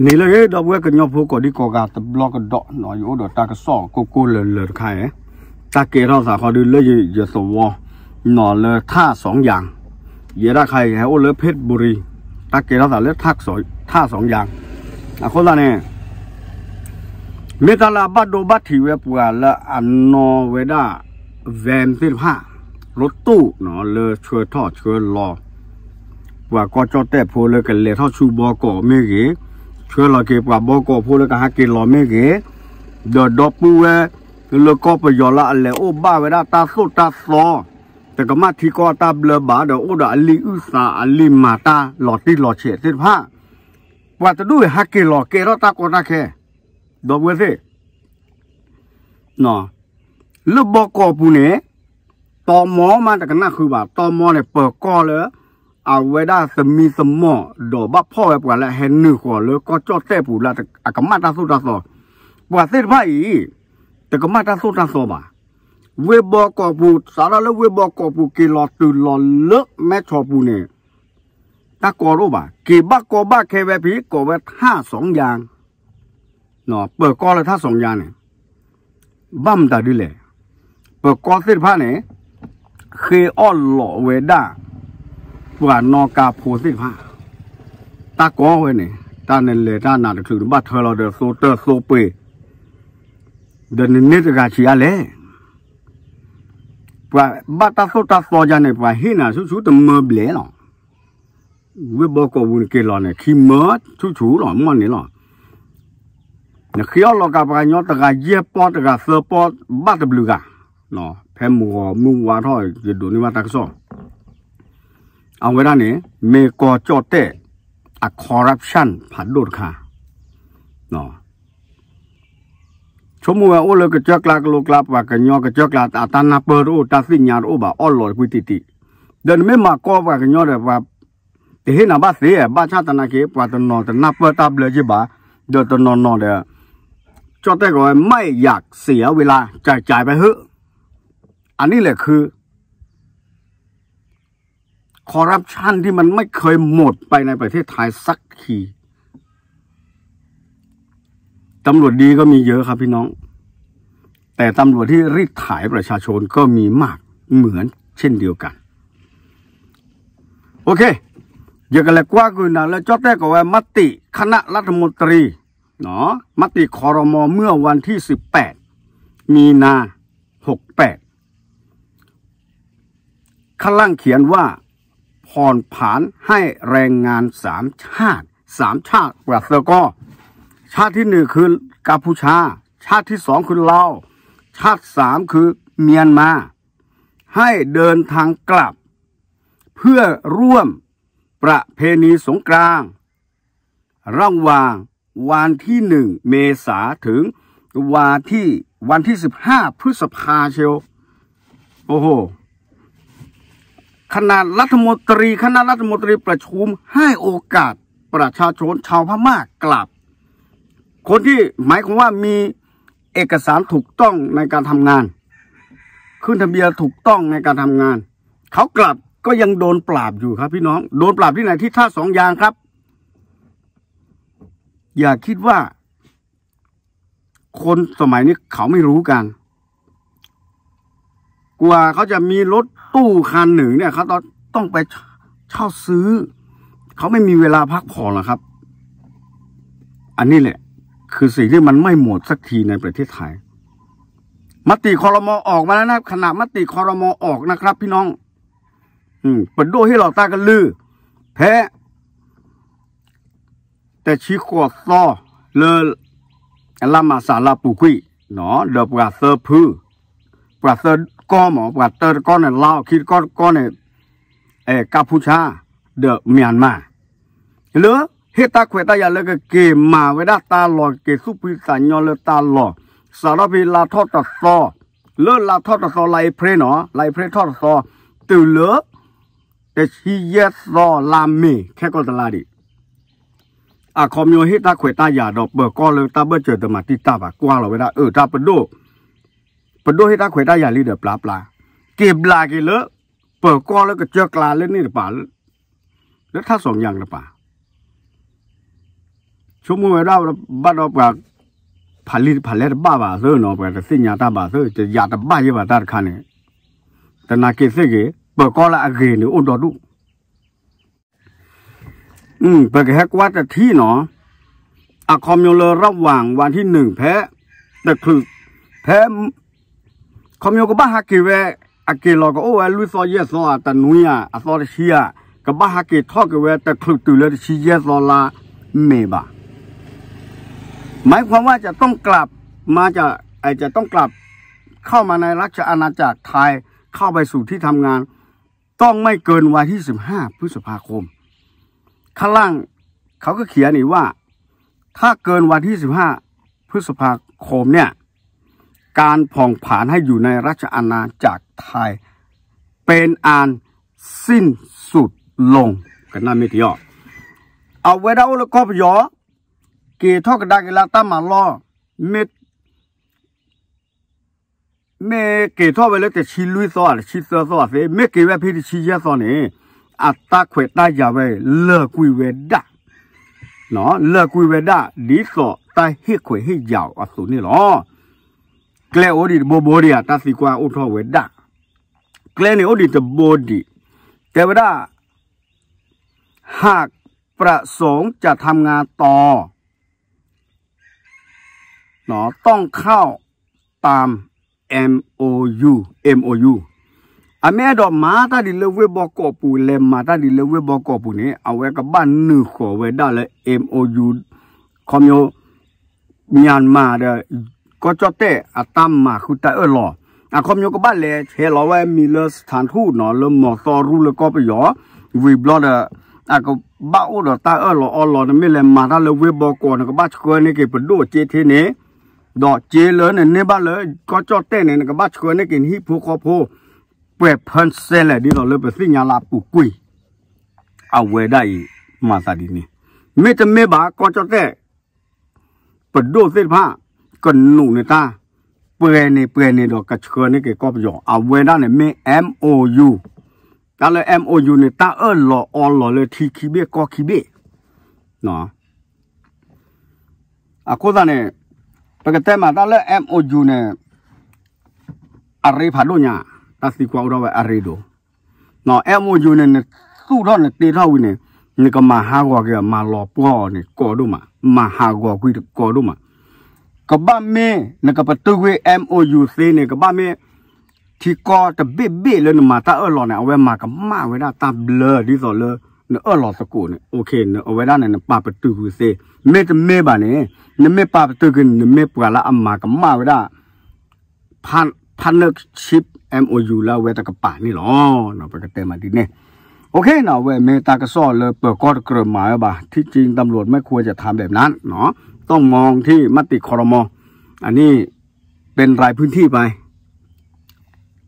န့ၣ်လၢဒီပုၢ်ဝဲၢ်ကညီဖိကိးဒံကိးဂၤတဘျီကဒီးနီၤ, ယအိၣ်ဒီးတၢ်ကစီၣ်ကိၢ်ကိၢ်လၢၤလၢၤတခါအံၤ, တၢ်ကဲထီၣ်သးဃီဒုလၢယသဝီနီၤ လၢထၣ်စီယၣ်, ယဲဒၣ်ခါအံၤ ယဟဲအိၣ်လၢ เพชรบุรี, တၢ်ကဲထီၣ်သးလၢထၣ်စီယၣ်, အဃိသတးန့ၣ် မ့ၢ်တၢ်လၢအဘၣ်ဒိဘၣ်ထံးဝဲပှၤလၢအနီၣ်ဝဲဒၣ် van သ့ၣ်တဖၣ်, ရူတူၣ်နီၤ လၢဆှၢထီၣ်ဆှၢလီၤ ပှၤကီၢ်ကၠီၣ်တဲၣ်ဖိလၢကလဲၤထီၣ်ဆူဘီကီးမ့ၢ်ဂ့ၤ, ဆှၢလီၤက့ၤပှၤဘီကီးဖိလၢကဟးက့ၤလီၤမ့ၢ်ဂ့ၤ, ဒီးဒီပုၢ်ဝဲၢ်လၢကီၢ်ပယီၤလၢအလဲၤအိၣ်ဘၣ်ဝဲဒၣ်တၢ်သိၣ်တၢ်သီ, တကမၣ်ထံကီၢ်အတၢ်ဘျၢဘၣ်ဒီး အိၣ်ဒီးအလံာ်အုၣ်သးအလံာ်မၤတၢ်လီၤတံၢ်လီၤဆဲးသ့ၣ်တဖၣ်, ပှၤတဒူၣ်အံၤဟးက့ၤလီၤကဲထီၣ်တၢ်ကီတၢ်ခဲ, ဒီပုၢ်ဝဲၢ်သ့ၣ် လၢဘီကီးပူၤန့ၣ် တမီမးတကနၣ်ဃုာ်ဘၣ်, တမီန့ၣ် ပၢၤကီၢ်လၢ အဝဲဒၣ်သမံသမိး ဒီးဘၣ်ဖီၣ်ဝဲပှၤလၢအဟဲနုာ်ဃီၤလၢကီၢ်ကၠီၣ်တဲၣ်ပူၤလၢအကမၣ်တၢ်သိၣ်တၢ်သီ, ပှၤသ့ၣ်တဖၣ်အံၤ တကမၣ်တၢ်သိၣ်တၢ်သီဘၣ်. ဝ့ၢ်ဘီကီးပူၤ စးထီၣ်လၢဝ့ၢ်ဘီကီးပူၤက့ၤလီၤတုၤလီၤလၢမဲၢ်ဆီးပူၤန့ၣ် တၢ်ကီတအိၣ်ဘၣ်, က့ၤဘၣ်ကီဘၣ်ခဲဝဲဖဲကိးဝဲထၣ်စီယၣ် ပၢၤကီၢ်လၢထၣ်စီယၣ်န့ၣ် ဘၣ်မတၤဒ်လဲၣ်, ပၢၤကီၢ်သ့ၣ်တဖၣ်န့ၣ် ဃ့အီၣ်လိးဝဲဒၣ် ပှၤနီၣ်ကါဖိသ့ၣ်တဖၣ်, တၢ်ကီဝဲန့ၣ် တၢ်နလဲၤတၢ်နးတချုးနဘၣ်ထၢလီၤဒီးသိတၢၢ်သိပှ့ၤ, ဒီးနန့ၢ်တဂၤဆံးအါလဲၣ်. ပှၤဘၣ်တၢ်သိၣ်တၢ်သီယါန့ၣ် ပှၤဟ့ၣ်နၤဆူၣ်ဆူၣ်တမၢဘျဲၣ်လီၤ. ဝ့ၢ်ဘီကီးပူၤနက့ၤလီၤန့ၣ် ခံမၢဆူၣ်ဆူၣ်လီၤ မ့ၢ်န့ၣ်လီၤ. နဃ့အီၣ်လီၤကးပှၤကညီတဂၤယဲၢ်ပီၢ် တဂၤသၢပီၢ် ဘၣ်တဘျုးဂၤ, ဖဲမုၢ်ဂီၤမုၢ်ဝါထီၣ် ယဒိးန့ၢ်ဘၣ်တၢ်ကစီၣ်, အဝဲဒၣ်န့ၣ် မ့ၢ်ကီၢ်ကၠီၣ်တဲၣ် အ corruption ဖးဒိၣ်တခါ ဆိကမိၣ်ဝဲအိၣ်လၢကစၢၢ်ကျါကလိကျါ ပှၤကညီကစၢၢ်ကျါ အတၢ်နၢ်ပၢၢ်တအိၣ် တၢ်သ့ၣ်ညါတအိၣ်ဘၣ် အီၣ်လီၤကွံာ်တံၢ်တံၢ်, ဒီးနမ့ၢ်မၤကီပှၤကညီဒီး ပှၤတဟ့ၣ်နၤဘၣ်သ့, ဘၣ်ဆၣ်သနာ်က့ ပှၤတနီၤတနၢ်ပၢၢ်တၢ်ဘျၢက့ၤဘၣ်, ဒီးတနီၤနီၤဒီး ကၠီၣ်တဲၣ်ကီးဝဲ မၢ်ယၤစ့အဝ့လါ ကကးပဲဟၢ, အနံၣ်လဲၤခု corruption ที่มันไม่เคยหมดไปในประเทศไทยสักที ตำรวจดีก็มีเยอะครับพี่น้อง แต่ตำรวจที่รีดไถประชาชนก็มีมากเหมือนเช่นเดียวกัน โอเค ယကလဲၤကွၢ်ကွံာ်နၤလၢကၠီၣ်တဲၣ်ကီးဝဲ มติคณะรัฐมนตรี มติ ครม เมื่อวันที่สิบแปด มีนา หกแปด ข้างล่างเขียนว่า ผ่อนผันให้แรงงานสามชาติ สามชาติ ปราเซอร์ก็ ชาติที่หนึ่งคือกัมพูชา ชาติที่สองคือลาว ชาติสามคือเมียนมา ให้เดินทางกลับ เพื่อร่วมประเพณีสงกรานต์ ระหว่างวันที่หนึ่งเมษาถึงวันที่วันที่สิบห้าพฤษภาเชียว โอ้โห ขนาดรัฐมนตรีคณะรัฐมนตรีประชุมให้โอกาสประชาชนชาวพม่ากลับ คนที่หมายความว่ามีเอกสารถูกต้องในการทำงาน ขึ้นทะเบียนถูกต้องในการทำงาน เขากลับก็ยังโดนปราบอยู่ครับพี่น้อง โดนปราบที่ไหน ที่ท่าสองยางครับ อย่าคิดว่า คนสมัยนี้เขาไม่รู้กัน กว่าเขาจะมีรถตู้คันหนึ่งเนี่ย เขาต้องไปเช่าซื้อ เขาไม่มีเวลาพักผ่อนหรอกครับ อันนี้แหละ คือสิ่งที่มันไม่หมดสักทีในประเทศไทย มติ ครม ออกมาแล้วนะ ขณะมติ ครม ออกนะครับพี่น้อง อืม ပဒိၣ်ဟ့ၣ်လီၤတၢ်ကလုၢ် ဖဲ တဆံဃိးသီ လၢ လါမးစးလါပူၤကွံာ် ဒီးပှၤသၢဖု ပှၤသၢကီၢ်မး ပှၤတၢတကီၢ်န့ၣ် လါအီၤ ခံတကီၢ်တကီၢ်န့ၣ် ကၢ်ဖူဆါ ဒီး မၠၣ်မၣ် လၢ ဟ့ၣ်တၢ်ခွဲးတၢ်ယာ်လၢကက့ၤမၤဝဲဒၣ်တၢ်လီၢ် က့ၤသူၣ်ဖှံသးညီလၢတၢ်လီၢ် စးထီၣ်ဖဲလါထီၣ်တသီ လၢလါထီၣ်တသီ လါအ့ဖြ့ၣ်နီၤ လါအ့ဖြ့ၣ်ထီၣ်တသီ တုၤလၢ တဆံယဲၢ်သီ လါမ့ၤ ခဲကိာ်တလါဒံး အခီပညီဟ့ၣ်တၢ်ခွဲးတၢ်ယာ်ဒီးပၢၤကီၢ်လၢတၢ်ဘၢၣ်စၢၤတမၤတံာ်တာ်ဘၣ် ကွၢ်လီၤဝဲဒၣ် အၢ တၢ်ပဒိၣ် ပဒိၣ်ဟ့ၣ်တၢ်ခွဲးတၢ်ယာ်လံဒီးပျၢ်ပျၢ် က့ၤဘျးက့ၤလၢ ပၢၤကီၢ်လၢကစၢၢ်ကျါလၢန့ၣ်တပၤ လၢထၣ်စီၤညၣ်တပၤ ဆိကမိၣ်ဝဲဒၣ်ဘၣ်ဒီးပှၤ ဖးလံာ်ဖးလဲၢ်တဘၣ်ဘၣ်သ့ၣ်နီၤ, ပှၤတသ့ၣ်ညါတၢ်ဘၣ်သ့ၣ်, ယၤတဘၣ်ယဲဘၣ်တၢ်တခါန့ၣ်, တနာ်က့ၤသ့ၣ်ဂ့ၤ, ပၢၤကီၢ်လၢအဂ့ၤန့ၣ်အိၣ်ဒီဒူၣ် ပကဟဲကွၢ်တထံၣ်နီၤ, အခီပညီလၢ ระหว่างวันที่หนึ่ง ဖဲ တချုး ဖဲ ခီပညီကဘၣ်ဟးက့ၤဝဲ, အက့ၤလီၤကအိၣ်ဝဲလွံၢ်သီယဲၢ်သီဧါ, တနွံဧါ, အသီတဆံဧါ, ကဘၣ်ဟးက့ၤထီၣ်က့ၤဝဲ တချုးတုၤလၢတဆံယဲၢ်သီလါမ့ၤဘၣ်. หมายความว่าจะต้องกลับมาจาก จะต้องกลับเข้ามาในราชอาณาจักรไทย เข้าไปสู่ที่ทำงาน ต้องไม่เกินวันที่สิบห้าพฤษภาคม ข้างล่างเขาก็เขียนอีกว่า ถ้าเกินวันที่สิบห้าพฤษภาคมเนี่ย การผ่อนผันให้อยู่ในราชอาณาจักรไทย เป็นอันสิ้นสุดลง ကနၣ်မ့ၢ်တယီၣ်, အဝဲဒၣ်အိၣ်လၢကီၢ်ပယီၤ, က့ၤထီၣ်ကဒါက့ၤလၢတၢ်မၤလီၢ်, မ့ၢ် မ့ၢ်က့ၤထီၣ်ဝဲလၢတဆံလွံၢ်သီဧါ တဆံသၢသီဧါသ့, မ့ၢ်က့ၤဝဲဖဲတဆံယဲၢ်သီန့ၣ်, အတၢ်ခွဲးတၢ်ယာ်ဝဲ လၢာ်ကွံာ်ဝဲဒၣ်, လၢာ်ကွံာ်ဝဲဒၣ် ဒ်သိးတၢ်ဟ့ၣ်ခွဲးဟ့ၣ်ယာ်အသိးန့ၣ်လီၤ. ကျဲအိၣ်ဒံးတဘိဘိဒံးဧါ, တၢ်သံကွၢ်အိၣ်ထီၣ်ဝဲဒၣ်, ကျဲန့ၣ်အိၣ်ဒံးတဘိဒံး, တဲဝဲဒၣ် หากประสงค์จะทำงานต่อ ต้องเข้าตาม MOU MOU အမ့ၢ်အဲၣ်ဒိးမၤတၢ်ဒ်လၢ ဝ့ၢ်ဘီကီးပူၤ လဲၤမၤတၢ်ဒ်လၢ ဝ့ၢ်ဘီကီးပူၤန့ၣ် အဝဲကဘၣ်နုာ်ဃီၤဝဲဒၣ်လၢ MOU ခီပညီ မၠၣ်မၤဒီး ကီၢ်ကၠီၣ်တဲၣ်အတၢ်မၤဃုာ်တၢ်အၢၣ်လီၤ, အခီပညီကဘၣ်လဲၤဆဲးလီၤဝဲမံၤလၢ สถานทูต နီၤ လၢ မီၤသီရူ လၢကီၢ်ပယီၤ, ဝံၤဘျီဒီး အကဘၣ်အိၣ်ဒီးတၢ်အၢၣ်လီၤအီလီၤ, နမ့ၢ်လဲၤမၤတၢ်လၢဝ့ၢ်ဘီကီး နကဘၣ်ဆှၢန့ၢ်က့ၤပဒိၣ်စ့ထ့န့ၣ်, ဒီးစ့လၢနန့ၢ်ဘၣ်လၢကီၢ်ကၠီၣ်တဲၣ်န့ၣ် နကဘၣ်ဆှၢန့ၢ်က့ၤနဟံၣ်ဖိဃီဖိ ပှဲၤဖၢၣ်စဲလဲၣ် ဒ်သိးလၢပသ့ၣ်ညါလၢအပူၤကွံာ်, အဝဲဒၣ်အံၤ မၤသးဒ်န့ၣ်, မ့တမ့ၢ်ဘၣ် ကီၢ်ကၠီၣ်တဲၣ် ပဒိၣ်သ့ၣ်တဖၣ် ကနူးန့ၢ်တၢ် ပှဲၤန့ၢ်ပှဲၤန့ၢ်ဒီးကဆှၢန့ၢ်က့ၤကီၢ်ပယီၤ, အဝဲဒၣ်န့ၣ်မ့ၢ် MOU, တၢ်လၢ MOU န့ၣ် တၢ်အၢၣ်လီၤအီလီၤလၢထံခံဘ့ၣ်ကီၢ်ခံဘ့ၣ်, အဃိသတးန့ၣ် ပကတဲမးတၢ်လၢ MOU န့ၣ် အရ့ဖးဒိၣ်ညါ, တၢ်သံကွၢ်အိၣ်ထီၣ်ဝဲအရ့ဒိၣ်, MOU န့ၣ် နသူၣ်ထီၣ်နတ့ထီၣ်ဝံၤန့ၣ် နကမၤဟးဂီၤက့ၤ မၤလီၤပှီၢ်အီၤန့ၣ် ကီဒိၣ်မး, မၤဟးဂီၤကွံာ်တကီဒိၣ်မး, ကဘၣ်မ့ၢ် နကပတုာ်ကွံာ် MOU သ့န့ၣ် ကဘၣ်မ့ၢ် ထံကီၢ်တဘ့ၣ်ဘ့ၣ်လၢနမၤတၢ်အၢၣ်လီၤန့ၣ် အဝဲမၤကမၣ်ဝဲဒၣ်တၢ်ဘျၢ ဒ်သိးလၢ နအၢၣ်လီၤသကိးန့ၣ် အဝဲဒၣ်န့ၣ် နပာ်ပတုာ်ကွံာ်သ့, မ့တမ့ၢ်ဘၣ်န့ၣ် နမ့ၢ်ပာ်ပတုာ်ကွံာ်န့ၣ် နမ့ၢ်ပှၤလၢအမၤကမၣ်ဝဲဒၣ် partnership MOU လၢအဝဲတကပၤန့ၣ်လီၤ. ပကတဲမးဒ်န့ၣ်, အဝဲမ့ၢ်တၢ်ကစီၣ်လၢပၢၤကီၢ်တကြၢးမၤဝဲဘၣ်, ထံၣ်ကၠံတၢ်ဘျိး မ့ၢ်ခွဲးစးထါဘဲးနၢ်, ต้องมองที่มติครม. อันนี้เป็นรายพื้นที่ไป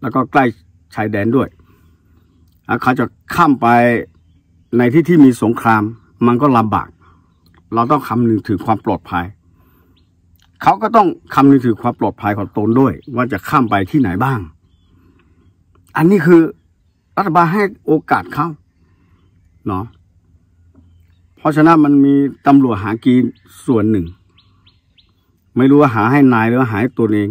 แล้วก็ใกล้ชายแดนด้วย เขาจะข้ามไปในที่ที่มีสงคราม มันก็ลำบาก เราต้องคำนึงถึงความปลอดภัย เขาก็ต้องคำนึงถึงความปลอดภัยของตนด้วย ว่าจะข้ามไปที่ไหนบ้าง อันนี้คือรัฐบาลให้โอกาสเขาเนาะ เพราะฉะนั้นมันมีตำรวจหากินส่วนหนึ่ง ไม่รู้ว่าหาให้นายหรือว่าหาให้ตนเอง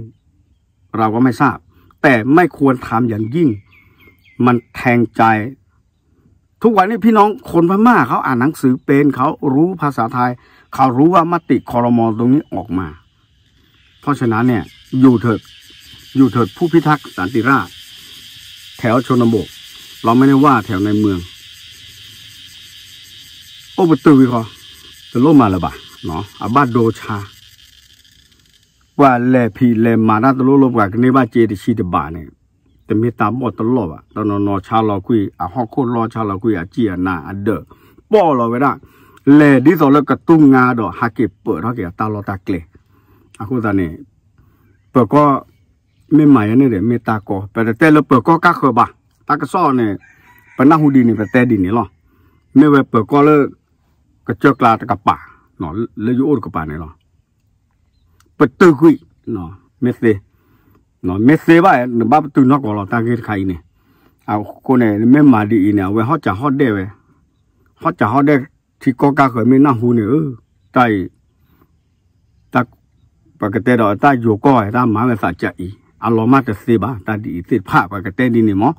เราก็ไม่ทราบ แต่ไม่ควรทำอย่างยิ่ง มันแทงใจ ทุกวันนี้พี่น้องคนพม่าเขาอ่านหนังสือเป็น เขารู้ภาษาไทย เขารู้ว่ามติครม.ตรงนี้ออกมา เพราะฉะนั้นเนี่ย อยู่เถิด อยู่เถิดผู้พิทักษ์สันติราษฎร์ แถวชนบท เราไม่ได้ว่าแถวในเมือง အိၣ်ပတုာ်ဝံၤဃီ တလိၣ်မၤလၢၤဘၣ်, အဘၣ်ဒိဆါ ပှၤလဲၤဖံးလဲၤမၤတၢ်တလိၣ်လၢပှၤကန့ၢ်ဘၣ်စ့တဆံတဘးန့ၣ် တမ့ၢ်တၢ်ဘီၣ်တလီၢ်ဘၣ်, တနီၤနီၤဆါလီၤကွံာ် အဟီၣ်ခိၣ်လီၢ်ဆါလီၤကွံာ် အစံၣ်အနါအဒၢး ပီၣ်လီၤဝဲဒၣ်, လဲၤဒ်သိးလၢကတူၢ်ငါဒီးဟးက့ၤပၢၢ်ထီၣ်က့ၤအတၢ်လီၢ်တၢ်ကျဲ, အဃိသတးန့ၣ် ပၢၤကီၢ် မ့ၢ်မၤယဲန့ၣ်ဒီး မ့ၢ်တၢ်ကီ, ပတတဲလၢပၢၤကီၢ်ကါဃၢၤဘၣ်, တၢ်ကစီၣ်န့ၣ် ပနၢ်ဟူဒ်န့ၣ် ပတဲဒ်န့ၣ်လီၤ, မ့ၢ်ဝဲပၢၤကီၢ်လၢ ကစၢၢ်ကျါတကပၤ, လၢယအိၣ်တကပၤန့ၣ်လီၤ, ပတုာ်ကွံာ်, မ့ၢ်သ့, မ့ၢ်သ့ဘၣ် နဘၣ်ပတုာ်နီၢ်ကီၢ်လီၤ တၢ်ဂ့ၢ်တခါအံၤန့ၣ်, အဃိန့ၣ် နမ့ၢ်မၤဒ်အံၤန့ၣ် အဝဲဟီၣ်စးဟီၣ်ဒဲးဝဲ, ဟီၣ်စးဟီၣ်ဒဲး ထံကီၢ်ကါဃၢၤမ့ၢ်နၢ်ဟူန့ၣ်ဧၢ, တၢ်အံၤ တၢ် ပကတဲဒီးတၢ်ယိၤကီၢ်ဝဲ တၢ်မၤဝဲသးကၢအံၤ အလီၤမၢ်တသ့ဘၣ် တၢ်ဒ်အံၤသ့ၣ်တဖၣ် ပကတဲဒ်န့ၣ်မး.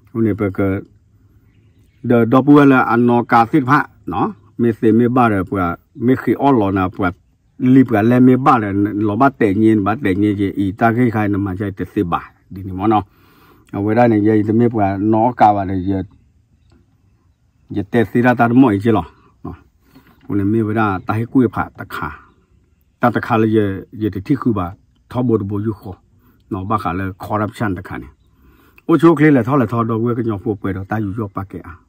အဃိန့ၣ် ပက ဒီးဒီပုၢ်ဝဲၢ်လၢအနီၣ်ကါသ့ၣ်တဖၣ် မ့ၢ်သ့မ့ၢ်ဘၣ်ဒီး ပှၤမ့ၢ်ဃ့အီၣ်လီၤနၤ ပှၤလံၤပှၤလဲၢ်မ့ၢ်ဘၣ်ဒီး လီၤဘၣ်တဲာ်ညါ နဘၣ်တဲာ်ညါက့ၤ အံၤ တၢ်ဂ့ၢ်ခါအံၤ နမၤကၢအံၤတသ့ဘၣ် ဒ်န့ၣ်မးနီၤ. အဝဲဒၣ်န့ၣ် ယဲယတမ့ၢ်ပှၤနီၣ်အီၣ်ကါဘၣ်ဒီး ယတဲသ့တၢ်တၢ်တမီၢ်အံၤက့လီၤ. အဃိန့ၣ်မ့ၢ်ဝဲဒၣ်တၢ်ဟ့ၣ်ကူၣ်ဟ့ၣ်ဖးတခါ, တၢ်တခါလၢယတထံၣ်ဃုာ်ဘၣ် ထီဘိတဘိယူၢ်ဃီ, ဘၣ်ဃးလၢ corruption တခါန့ၣ်, အိၣ်ဆူၣ်အိၣ်ချ့လဲၤထီၣ်လဲၤထီ ဒီပုၢ်ဝဲၢ်ကညီဖိပှဲၤဒီးတၢ်ယူးယီၣ်ပာ်ကဲအါ.